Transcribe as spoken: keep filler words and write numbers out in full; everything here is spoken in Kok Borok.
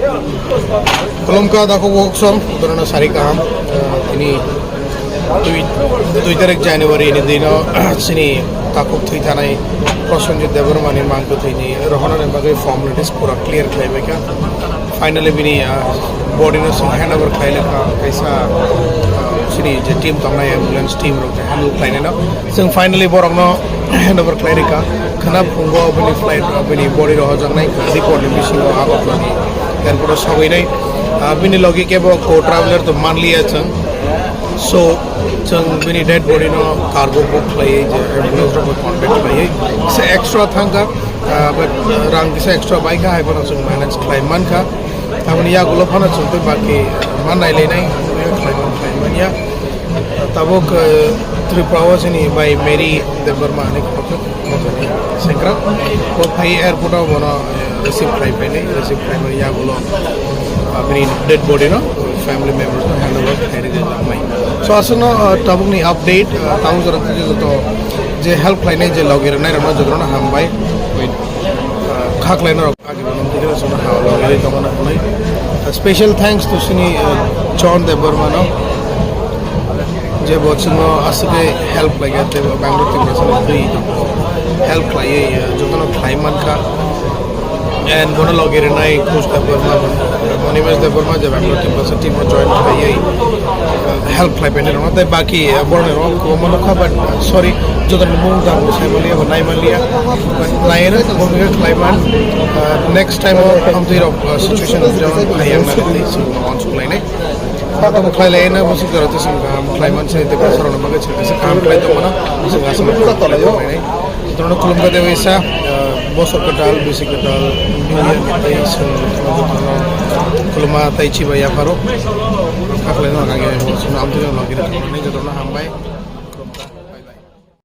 Kolomka dako workshop, dorona sari kaham, ah, ini dui, dui tarik January ini dino, sini takuk thui thanai Prosenjit Debbarma ni mangko thwini rohona ni bagwi formalities pura clear khlai bai kha. Finally bini, ah, body no sing hand over khlai lekha, kaisa, ah, sini je team tongnai ambulance team rok handle khlai nai no. Chwng finally borokno hand over khlai rikha. Khwna phungo bini flight, bini body rok hojaknai kha report ni bisingo Agartala ni airport o sogwi nai. Ah, bini logi kebo co-traveler to manliya chwng. So, chwng bini dead body no cargo book khlaiwi je ambulance rok bai contact khlaiwi se extra thangkha, ah, but, ah, rang kisa extra bai kha, hai phano chwng manage khlai man kha. Tamoni yagulo phano chwng tei baki, ah, ma nailainai, khlai man, khlai man ya. Tabuk, eh, Tripura o chini bai Mary Debbarma hinwi kothok, kothok ni sengkrak. Bo phai airport o bono, eh, receive khlai painai, receive khlai mani yagulo, ah, bini dead body no family members no hand over khlai rwgwi tangmai. So aswkno, ah, tabuk ni update, ah, tabuk jora tei joto je help khlainai je logi rwnai rokno jotono hambai. Ah, kha khlaina rok. Agi bono tini sona ha lo ri tongna hwnwi. Special thanks to sini, uh, John Debbarma no. Je bo chwngno aswkhe help khlaiya, tei bo Bangalore Tiprasa ni twi help khlaiwi, uh, jotono khlai mankha. And bono logi rwnai Kush Debbarma, Monimesh Debbarma je Bangalore Tiprasa team o join khlaiwi, uh, help khlai painai rokno tei baki, uh, borok rok kwbangma nukha, but, uh, sorry, jotono mung dang sai manliya, bo nai manliya. Laina, bo khe khlaiman, ah, next time o amtwi rok, ah, situation jemon phai yang na tei chwng no uansuk lainai. Tamo khlai laina, bo sik jora tei chwng kaham khlaiman se tei bwsarok no bagwi chwng kaisa kaham khlai tongmano chwng aswk khlai tonglainai. Jotono khulumkha tei waisa, ah, bosor kwtal, bisi kwtal, New Year ni tei chwng jotono khulumma tei chibai yapharo. Kha khlaino ang age bo chwng amtwi rok no kiri thangmani jotono hambai.